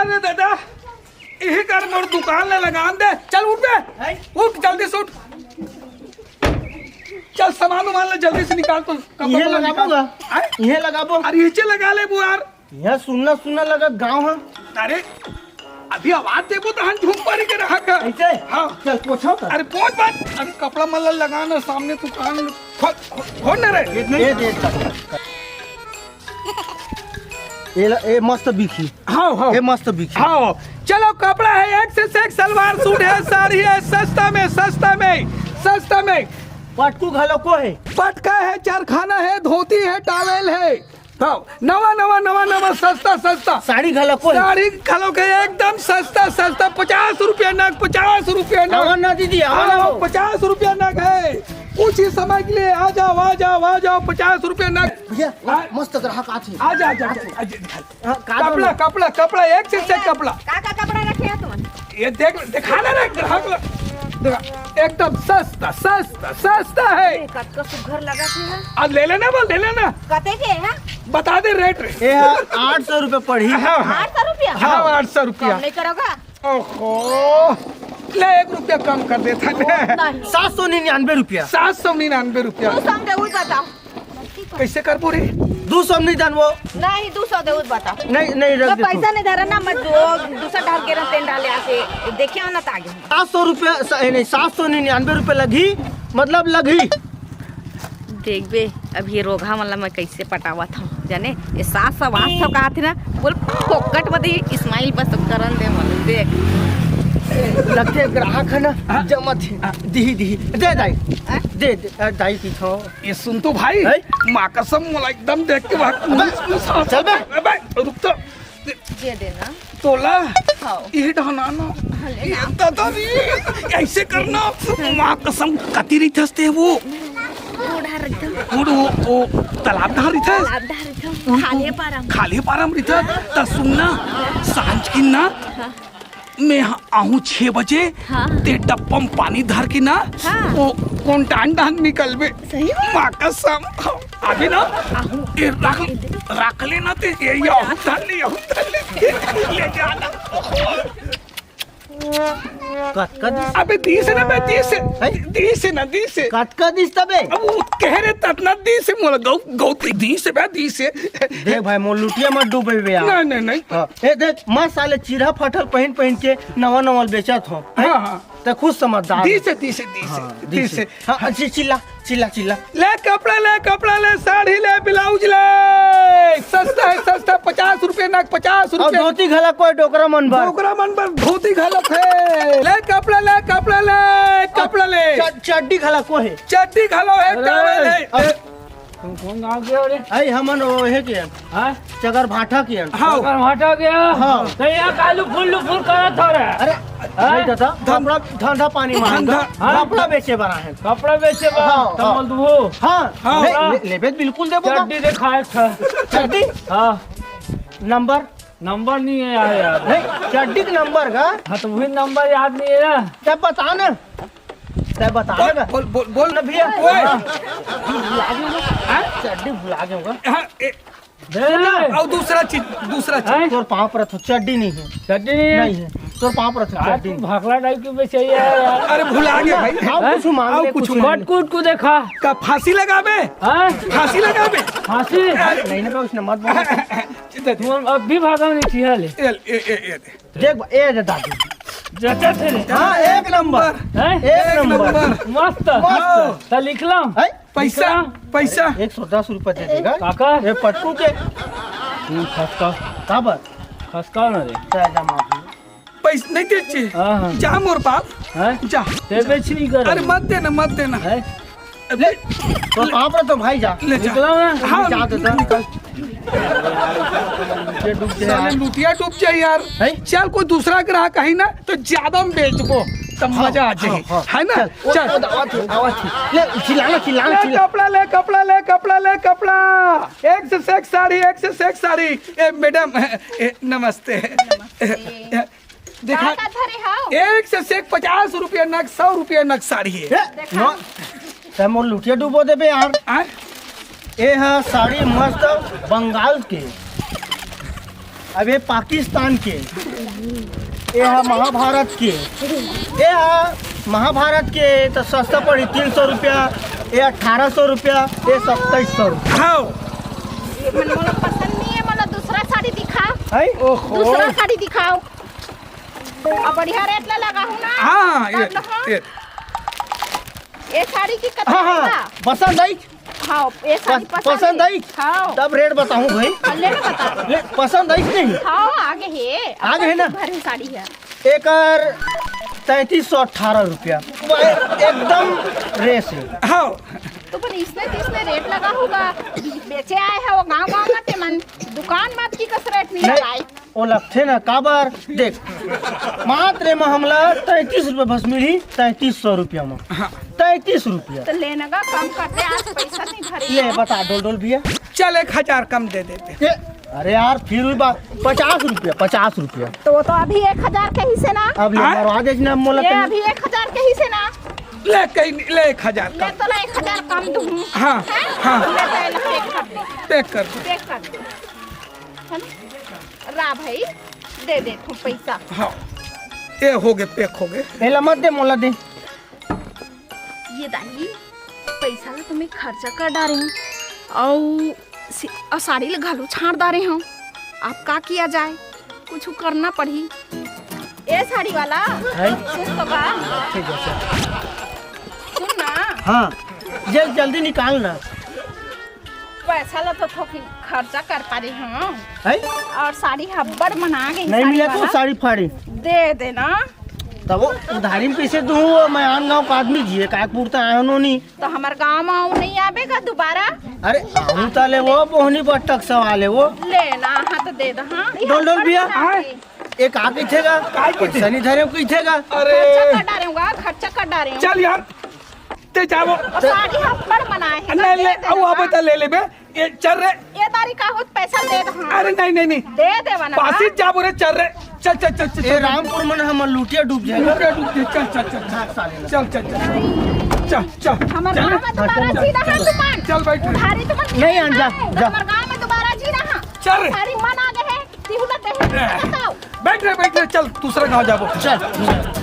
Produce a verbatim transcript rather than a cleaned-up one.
अरे दादा, इही कर मोर दुकान ला लगान दे। चल उठ बे, हैं? उठ, जल्दी से उठ। चल, सामान उमान ला जल्दी से निकाल, तो कपड़ा इहे उमान लगाबो निकाल। गा? हैं? इहे लगाबो? अरे इचे लगा लेबो यार। इहाँ सुन्ना सुन्ना लगा गाँव ह। अरे अभी आवाज देबो तो हम झूम पड़ी के रहा कर। ऐसे? हाँ। चल पोछो कर। अरे पोछ बात, अभी कपड़ा मन ला लगाना सामने दुकान खोल, खोल, खोल ना रे। ये दे, दे, दे। ए ला, ए मस्त बिकी। हाँ, हाँ। ए मस्त बिकी। हाँ, चलो, कपड़ा है, एक से एक सलवार सूट है, साड़ी है, सस्ता में, सस्ता में, सस्ता में। पटकू घलो को है? पटका है, चरखाना है, धोती है, टॉवेल है। हाँ, नवा, नवा, नवा, नवा, सस्ता, सस्ता। साड़ी घलो को है? साड़ी घलो के एकदम सस्ता, सस्ता, पचास रुपया नग, पचास रुपया नग। आवा ना दीदी, आवा ना। हाँ, पचास रुपया नग है। कुछ ही समय के लिए आ जाओ, आ जाओ, आ जाओ, पचास रुपया नग। भैया, हाँ। मस्त ग्राहक आथे। आ जा, आ जा, आ जा, आ जा। हाँ, का कपड़ा, बोलो? कपड़ा, कपड़ा, एक से एक कपड़ा। का, का कपड़ा रखे हैं तुम? ये देख, दिखा ना रे, ग्राहक ला। देखा, एकदम सस्ता, सस्ता, सस्ता है। अरे, कतका सुघर लगा थे। अब ले लेना, बोल, ले लेना। कते के है? बता दे रेट रे। ये आठ सौ रुपये पड़ी। हाँ, हाँ। आठ सौ रुपया? हाँ, आठ सौ रुपया। कम नहीं करोगा? ओहो, ले, एक रुपया कम कर देता ने। नहीं। सात सौ निन्यानवे रुपया। सात सौ निन्यानवे रुपया। तू समझे, उही बताओ। कैसे करबो रे? दू सौ नहीं दान वो। नहीं, दू सौ दे, उही बताओ। नहीं, नहीं, रख मैं दे तू। पैसा नहीं धरा ना, मैं दो, दूसरा डाल के रख, तेल डाले आके। देखे हो ना, तागे। सात सौ रुपया, स-, ए, नहीं, सात सौ निन्यानवे रुपया लगही, मतलब लगही। देखबे, अब ये रोगहा मन ला मैं कैसे पटावत हूँ, जाने? ये सात सौ, आठ सौ कहा थे ना, बोल, फोकट में दे, इस्माइल बस तो करन दे मन, देख। लगथे ग्राहक है ना, हाँ। जमा थे। हाँ। दिही, दिही। दे दाई। हाँ? दे, दे, अ, दाई पीछो। ये सुन तो भाई, हैं? माँ कसम, मोला एकदम देख के भाग। अबे, चल बे। अबे, रुक तो। दे देना। तोला? हाँ। ये ढाना ना। हाँ, ले ये ना। दादा रे, ऐसे करना। माँ कसम, कती रहिथस ते वो? वो डहर एकदम। वो, वो, वो तालाब डहर रहिथस? तालाब डहर एकदम। उन-, खाले पारम। खाले पारम रहिथस? हाँ। त सुन ना, सांझ की ना, हाँ। मैं ह-, आहूँ छह बजे, हाँ। ते डब्बा म पानी धर के ना, हाँ। वो कोंटान डाहन निकलबे। सही में? माँ कसम। आगे ना? आहूँ। ए, रख, रख लेना ते, ये, ये, आहूँ धर ले, आहूँ धर ले। ले जाना। कतका दिस? अबे, दिस ना बे, दिस। हैं? दिस ना, दिस। कतका दिस तबे? अब वो कह रहे, ततना दिस, मोला गौ, गौ, दिस बे, दिस। देख भाई, मोर लुटिया मत डूबे बे यार। नहीं, नहीं, नहीं। हाँ। ए, देख, मैं साले चिरहा फटल पहिन, पहिन के नवा, नवा बेचत हूँ। हाँ, हाँ। ते खुद समझदार। दिस, दिस, दिस, हाँ, दिस। दिस। हाँ, अच्छी चिल्ला, चिल्ला, चिल्ला। ले कपड़ा ले, कपड़ा ले, साड़ी ले, ब्लाउज ले। सस्ता है, सस्ता, पचास रुपया नग, पचास रुपया। धोती घला कोई डोकरा मन बर। डोकरा मन बर धोती घला है। ले कपड़ा ले, कपड़ा ले, कपड़ा ले। च-, चड्डी घला को है? चड्डी घलो है, अरे, टॉवेल है। अब तुम कौन गाँव के हो रे? आई हमन वो है के? हाँ? चगर भाटा के हन। हाँ। चगर भाटा के? हाँ। तो यहाँ का लुफुर लुफुर करत हो रे? अरे, हाँ? नहीं दादा, धन-, कपड़ा धंधा पानी मान धंधा। हाँ? कपड़ा बेचे बर आए हैं। कपड़ा बेचे बर? हाँ, तो हाँ। बोल दू। हाँ, हाँ। ले, ले, लेबे तो बिल्कुल देबो ना। चड्डी दिखाए था। चड्डी? हाँ। नंबर? नंबर नहीं है यार, यार। नहीं, चड्डी के नंबर का? हाँ, तो वही नंबर याद नहीं है ना। क्या बता ना? तै बता बोल, ना। बोल, बोल, बोल ना भैया। ओए। हाँ। भुला गए होगा। हाँ? चड्डी भुला गए होगा। हाँ, ए, दे। सुन ना, और दूसरा चीज, दूसरा चीज। हैं? तोर पाँव पर तो चड्डी नहीं है। चड्डी नहीं है? नहीं है। तोर पाँव पर तो आज चड्डी तू नहीं। भाखला टाइप के बेचे यार। अरे भुला गए भाई। आओ हैं? कुछ मांग आओ ले, कुछ कुछ मांग ले। कट कूट को देखा। का फांसी लगाबे? हैं? फांसी लगाबे? फांसी? अरे नहीं ना, उसने मत बोला। तू अब भी भागा नहीं थी हाले। ए, ए, ए, ए। देख, ए रे दादी। जचा थे रे। हाँ, एक नंबर। हैं? एक नंबर। मस्त। मस्त। त लिख ला। हैं? पैसा, लिख ला। पैसा। एक सौ दस रुपया दे देगा। काका। ये पटकू के। तू खसका। का बात? खसका ना रे। पैसा जमा। पैसा नहीं दे चे। हाँ, हाँ। जा मोर बाप। हैं? जा। ते बेच नहीं कर। अरे मत देना, मत देना। हैं? ले, तो पाँव पर तो भाई जा। ले जा। निकला ना? हाँ, जा तो जा। निकल। ये डूब गया। साले लुटिया डूब जाए यार। हैं? चल, कोई दूसरा ग्राहक आई ना, तो ज्यादा में बेचबो, तब हाँ, मजा आ जाए। हाँ, हाँ। है ना? चल, चल। वो, वो, आवा थी, आवा थी। ले, चिल्लाना, चिल्लाना, ले चिल्ला। कपड़ा ले, कपड़ा ले, कपड़ा ले, कपड़ा। एक से एक साड़ी, एक से एक साड़ी। ए, मैडम, ए, नमस्ते। नमस्ते। ए, ए, देखा, का, का धरे हव? एक से एक पचास रुपया नग, सौ रुपया नग साड़ी है। ए, देखा। नो, तै मोर लुटिया डूबो देबे यार। आय? ए हा साड़ी मस्त बंगाल के। अब ये पाकिस्तान के, ये हा महाभारत के, ये हा महाभारत के तो सस्ता पड़ी, तीन सौ रुपया, ये अठारह सौ रुपया, ये सत्ताईस सौ रुपया। हाँ। ये मन मोला पसंद नहीं है, मोला दूसरा साड़ी दिखा। है? ओहो। दूसरा साड़ी दिखाओ। अब बढ़िया रेट ला लगाहू ना। हाँ, ये, तब लो, हाँ। ये। ये साड़ी के कतका हाँ, हाँ, बा? पसंद आई? हाँ, ये साड़ी पस-, पसंद पसंद आई? हाँ। तब रेट बताहूँ भाई। हाँ, ले ना बता। ले, पसंद आई कि नहीं? हाँ, आगे है। आगे है ना? भरी साड़ी है। एकर तैंतीस सौ अठारह रुपया। एकदम रेस है। हाँ। तो पर इसने तो इसने रेट लगा होगा। बेचे आए है वो गांव गांव में, ते मन दुकान मात की कस रेट नहीं नहीं। लगाए। ओ लगथे ना, काबर? देख, मात्र एमा हमला तैंतीस रुपया बस मिलही, तैंतीस सौ रुपया म। हाँ। तैंतीस रुपया। तो लेना का कम करते, आज पैसा नहीं भरे। ले बता, डोल डोल भैया। चल, एक हजार कम दे देते। ए, अरे यार, फिर भी बात, पचास रुपया, पचास रुपया। तो वो तो अभी एक हजार कही से ना। अब ले हाँ? मरवा दे ना मोला ये तनी। अभी एक हजार कही से ना। ले कहीं नहीं, ले एक हजार ले कम। तो ले एक हजार कम दूँ। हाँ, हैं? हाँ। ले तो ये लो, पैक कर दे। पैक कर दे। पैक कर दे। है ना? रा भाई, दे दे तू पैसा। हाँ, ये हो गए, पैक हो गए। एला मत दे, मोला दे। ये दाई, पैसा ला तो मैं खर्चा कर डारे हूँ, अउ सि-, अउ साड़ी ला घलो छाड़ डारे हूँ। अब का किया जाए, कुछ करना पड़ी। ए साड़ी वाला, है? सुन तो बा। ठीक है, सर। सुन ना। हाँ, जल-, जल्दी निकाल ना। पैसा ला तो थोकिन खर्चा कर पारे हूँ। है? अउ साड़ी हब्बड़ मना गई नहीं साड़ी मिला तो वाला। साड़ी फाड़ी। दे देना। तब वो उधारी में कैसे दूँ? वो मैं आन गाँव का आदमी जी, काय पुरता आयो नो नहीं। तो हमर गाँव में आऊ नहीं आबे का दोबारा? अरे, आऊ ता ले वो बोहनी बट्टक सवाल है वो। लेना, हाँ तो दे दो, हाँ। डोल डोल भैया। हाँ। एक आ कइथे गा? काय कइथे? पैसा नहीं धरे कइथे गा? अरे। खर्चा कर डारे हूँ, खर्चा कर डारे हूँ। चल यार, ते जावो। अउ साड़ी हब्बड़ मना हे, ले, ले, ले, अउ आबे त ले लेबे। ए, चल रे। ए दारी का होत पैसा दे दे, हाँ। अरे नहीं, नहीं, नहीं। दे देवा ना। पासित जाबो रे, चल रे। चल, चल, चल, चल, ए चल। रामपुर मन हमर लुटिया डूब जाए। लुटिया डूब जाए, चल, चल, चल। भाग साले ना। चल, चल, चल। चल, चल। हमर चल। गाँव में दोबारा जी रहा तुमन। चल, बैठ। उधारी तुमन नहीं, आन जा, नहीं, जा। हमर गाँव में दोबारा जी रहा। चल रे। साड़ी मन आ गए हैं, तिहुला दे, ए, बताओ। बैठ रे, बैठ रे, चल, दूसरा गाँव जाबो। चल।